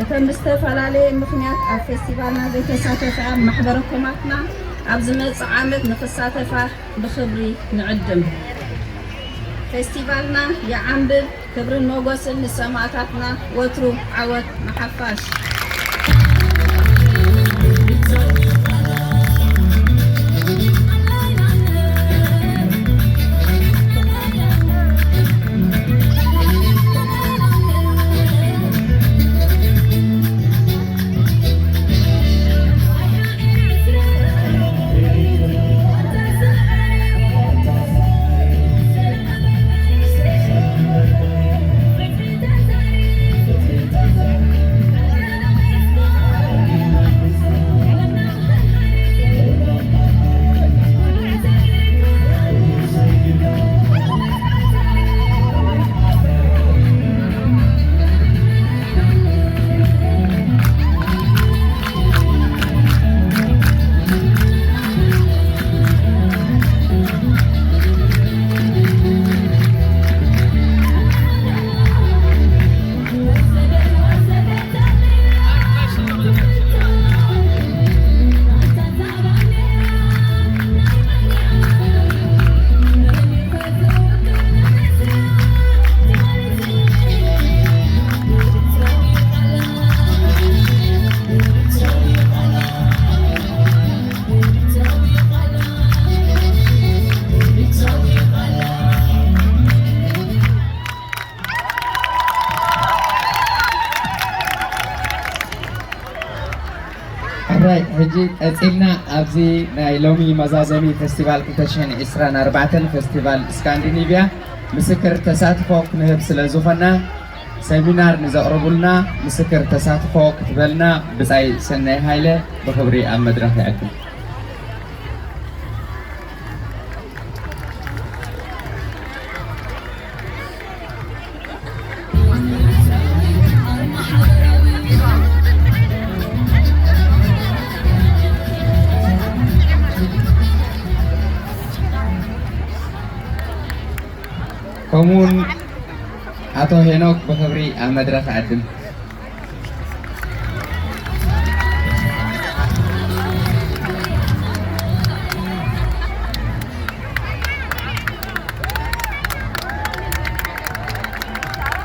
እተን ብዝተፈላለየ ምኽንያት ኣብ ፌስቲቫልና ዘይተሳተፋ ማሕበረ ኮማትና ኣብ ዝመጽእ ዓመት ንኽሳተፋ ብኽብሪ ንዕድም። ፌስቲቫልና ይዓንብብ። ክብርን ሞገስን ንሰማእታትና፣ ወትሩ ዓወት ንሓፋሽ። ሕራይ፣ ሕጂ ቀጺልና ኣብዚ ናይ ሎሚ መዛዘሚ ፌስቲቫል ክልተ ሽሕን ዕስራን ኣርባዕተን ፌስቲቫል ስካንዲኒቭያ ምስክር ተሳትፎ ክንህብ ስለ ዝኾና፣ ሰሚናር ንዘቕርቡልና ምስክር ተሳትፎ ክትበልና ብጻይ ሰናይ ሃይለ ብኽብሪ ኣብ መድረኽ ይዕድም። ከምኡውን ኣቶ ሄኖክ ብኽብሪ ኣብ መድረኽ ይዕድም።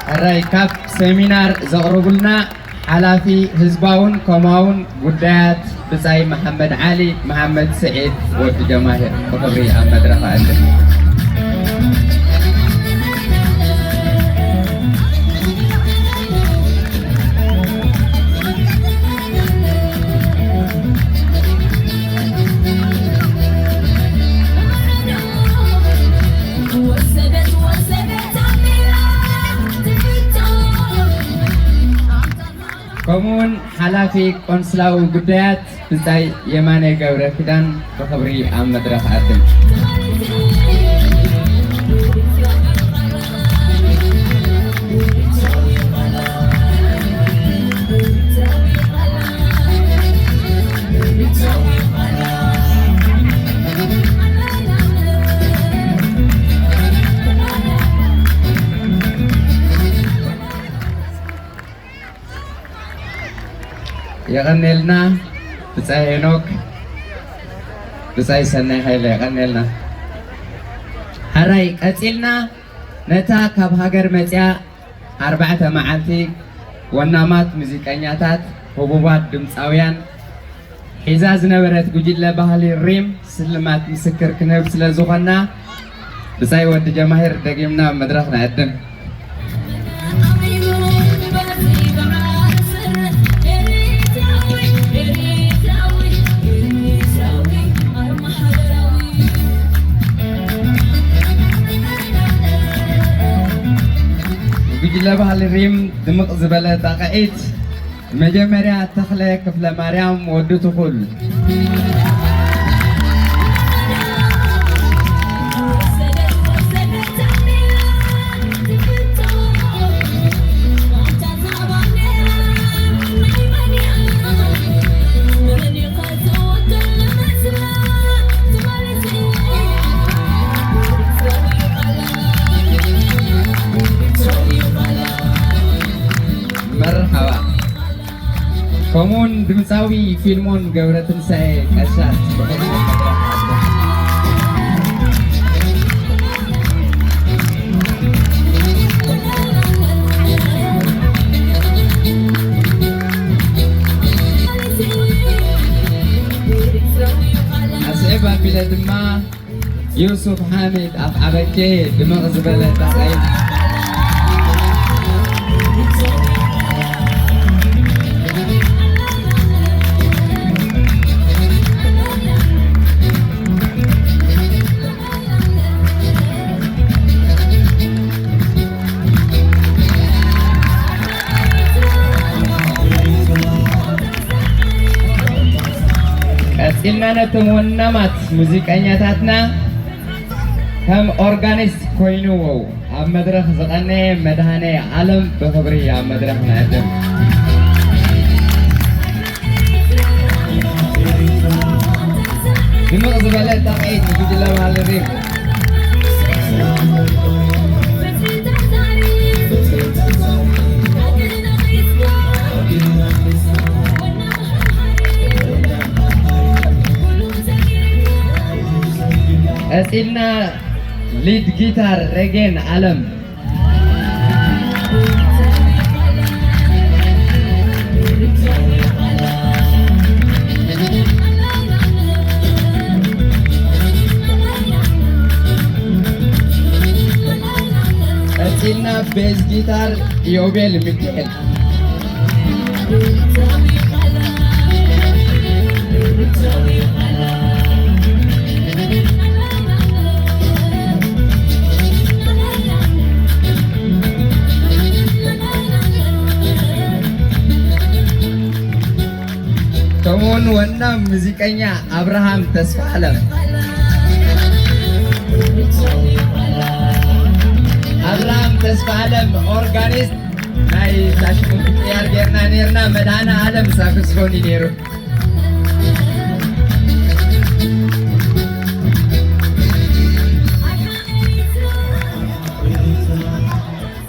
ሕራይ፣ ካብ ሰሚናር ዘቕርቡልና ሓላፊ ህዝባውን ኮማውን ጉዳያት ብጻይ መሓመድ ዓሊ መሓመድ ስዒድ ወዲ ጀማሂር ብኽብሪ ኣብ መድረኽ ኣእትም። ከምኡውን ሓላፊ ቆንስላዊ ጉዳያት ብጻይ የማነ ገብረ ኪዳን ብኽብሪ ኣብ መድረኽ ኣድም። የቐኔልና ብጻይ ሄኖክ፣ ብጻይ ሰናይ ሃይለ፣ የቐኔልና። ሓራይ ቀጺልና ነታ ካብ ሃገር መጽያ ኣርባዕተ መዓልቲ ወናማት ሙዚቀኛታት፣ ህቡባት ድምጻውያን ሒዛ ዝነበረት ጉጅለ ባህሊ ሪም ስልማት ምስክር ክንህብ ስለ ዝኾንና፣ ብጻይ ወዲ ጀማሂር ደጊምና ኣብ መድረኽ ንዕድም። ጉጅለ ባህሊ ሪም ድምቕ ዝበለ ጣቕዒት። መጀመርያ ተኽለ ክፍለ ማርያም ወዲ ትኹል። መርሓባ። ከምኡውን ድምፃዊ ፊልሞን ገብረትንሳኤ ቀሻ። ኣስዕብ ኣቢለ ድማ ዩሱፍ ሓሚድ ኣፍ ዓበኬ ድምቕ ዝበለ ጣቕዒት። ቀጺልና ነቶም ወናማት ሙዚቀኛታትና ከም ኦርጋኒስት ኮይኑ ኣብ መድረኽ ዝቐነየ መድሃኔ ኣለም ብኽብሪ ኣብ መድረኽ ንዕድም። ድምቕ ዝበለ ጣቕዒት ንጉጅለ ባህሊ ሪም። ቀጺልና ሊድ ጊታር ሬጌን ኣለም። ቀጺልና ቤዝ ጊታር ዮቤል ሚካኤል። ከምኡውን ወናም ሙዚቀኛ ኣብርሃም ተስፋ ኣለም። ኣብርሃም ተስፋ ኣለም ኦርጋኒስት ናይ ሳክስፎን ቅያር ጌርና ኔርና፣ መድሃኔ ኣለም ሳክስፎን እዩ ኔሩ።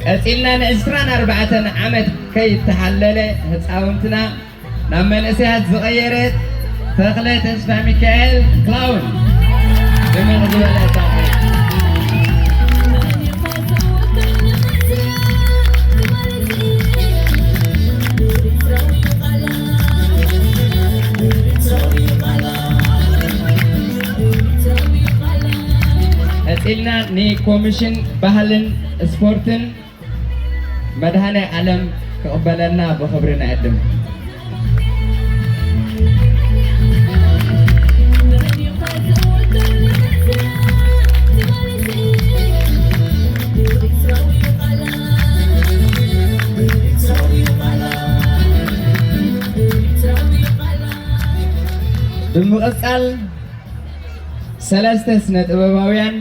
ቀጺልና ንዕስራን ኣርባዕተን ዓመት ከይተሓለለ ህፃውንትና ናብ መንእሰያት ዝቐየረ ተኽለ ተስፋ ሚካኤል ክላውን ድምቕ ዝበለ ጣቕዒት። ቀጺልና ንኮሚሽን ባህልን ስፖርትን መድሃኔ ኣለም ክቕበለና ብኽብሪ ንዕድም። ብምቕጻል ሰለስተ ስነ ጥበባውያን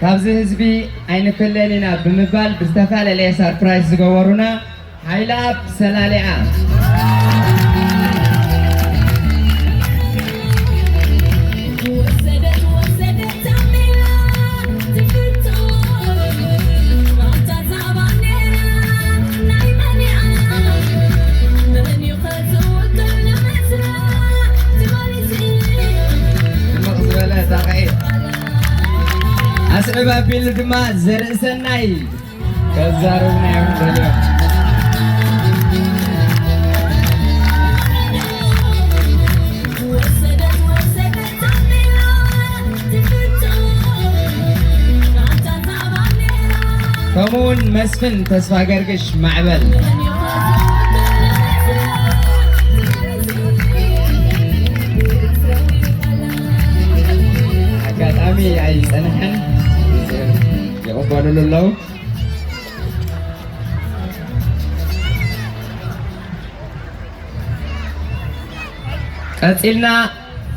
ካብዚ ህዝቢ ኣይንፍለን ኢና ብምባል ብዝተፈላለየ ሳርፕራይዝ ዝገበሩና ሓይለኣብ ሰላሊዓ። ድምቕ ዝበለ ጣቕዒት። ኣስዕብ ኣቢሉ ድማ ዘርእሰናይ ከዛርቡና እዮም ደልዮም። ከምኡውን መስፍን ተስፋ ገርግሽ ማዕበል። ኣጋጣሚ ኣይጸንሐን፣ ይቕበሉሉ ኣለዉ። ቀጺልና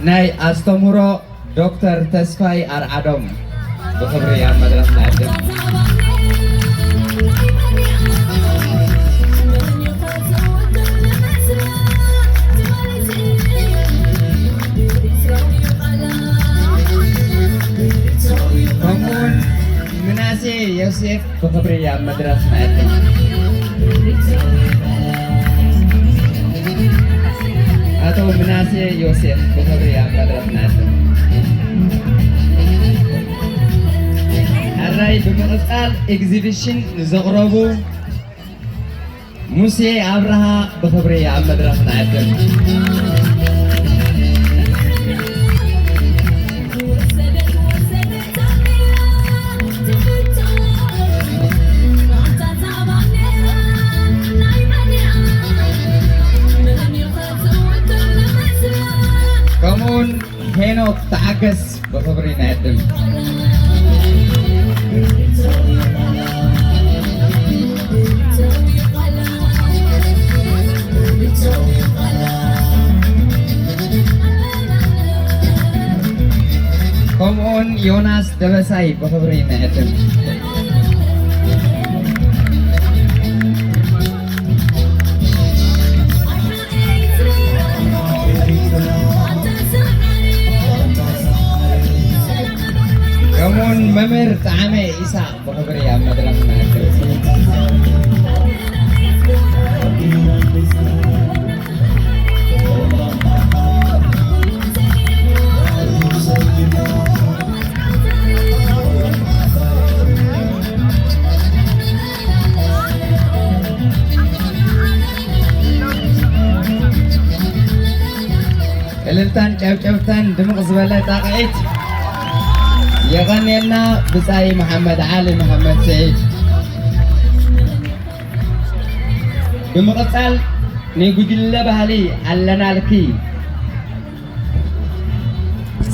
ናይ ኣስተምህሮ ዶክተር ተስፋይ ኣርዓዶም ብኽብሪ ኣብ መድረኽ ንዕድም። ከምኡውን ምናሴ ዮሴፍ ብኽብሪ ኣብ መድረኽ ንዕድም። ዮሴፍ ብኽብሪ ኣብ መድረኽ ንዕድም። ሕራይ ብምቕጻል ኤግዚቢሽን ንዘቕረቡ ሙሴ ኣብርሃ ብኽብሪ ኣብ መድረኽ ንዕድም። ከምኡውን ሄኖክ ተዓገስ ብኽብሪ ንዕድም። ከምኡውን ዮናስ ደበሳይ ብኽብሪ ንዕድም። ከምኡውን መምህር ጣዕመ ኢሳቕ ብኽብሪ ኣብ መድረኽ ንዕድም። እልልታን ጨብጨብታን ድምቕ ዝበለ ጣቕዒት። የቐንየልና ብጻይ መሓመድ ዓሊ መሓመድ ስዒድ። ብምቕጻል ናይ ጉጅለ ባህሊ ኣለናልኪ